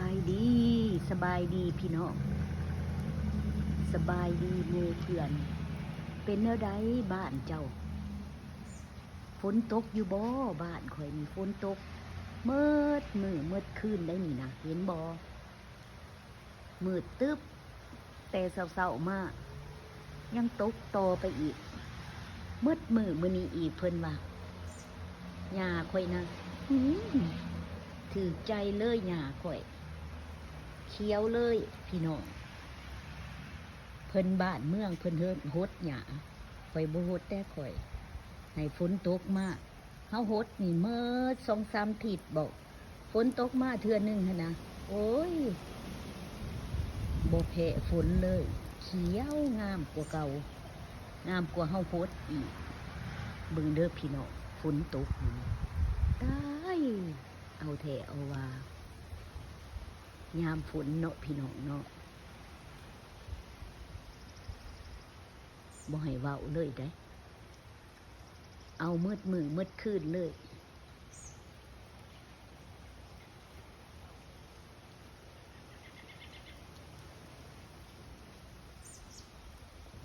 ສະບາຍດີ ສະບາຍດີພີ່ນ້ອງ ສະບາຍດີໝູ່ເພື່ອນ. ເປັນແນວໃດບ້ານເຈົ້າ? ຝົນຕົກຢູ່ບໍ່? ບ້ານຂ້ອຍນີ້ຝົນຕົກໝົດມື້ໝົດຄືນໄດ໋ນີ້ນະ ເຫັນບໍ່? ມືດຕຶບ ແຕ່ເຊົ້າໆມາ ຍັງຕົກຕໍ່ໄປອີກ ໝົດມື້ມື້ນີ້ອີກ. ເພິ່ນວ່າ ຫຍ້າຂ້ອຍນະ ຫື ຖືກໃຈເລີຍ ຫຍ້າຂ້ອຍ ຂຽວເລີຍພີ່ນ້ອງ. ເພິ່ນບ້ານເມືອງເພິ່ນເຮີດຫົດຫຍ້າ ຂ້ອຍບໍ່ຫົດແດ່ ຂ້ອຍໃຫ້ຝົນຕົກມາ ເຮົາຫົດນີ້ໝົດສອງສາມທິດບໍ ຝົນຕົກມາເທື່ອໜຶ່ງຫັ້ນນະ ໂອ້ຍ ບໍ່ແພ້ຝົນເລີຍ ຂຽວງາມກວ່າເກົ່າ ງາມກວ່າເຮົາຫົດອີກ. ເບິ່ງເດີພີ່ນ້ອງ ຝົນຕົກນີ້ ຕາຍ ເອົາແທ້ເອົາວ່າ ຍາມຝົນເນາະ ພີ່ນ້ອງເນາະ ບໍ່ໃຫ້ເວົ້າເລີຍໃດ ເອົາໝົດມື້ໝົດຄືນເລີຍ.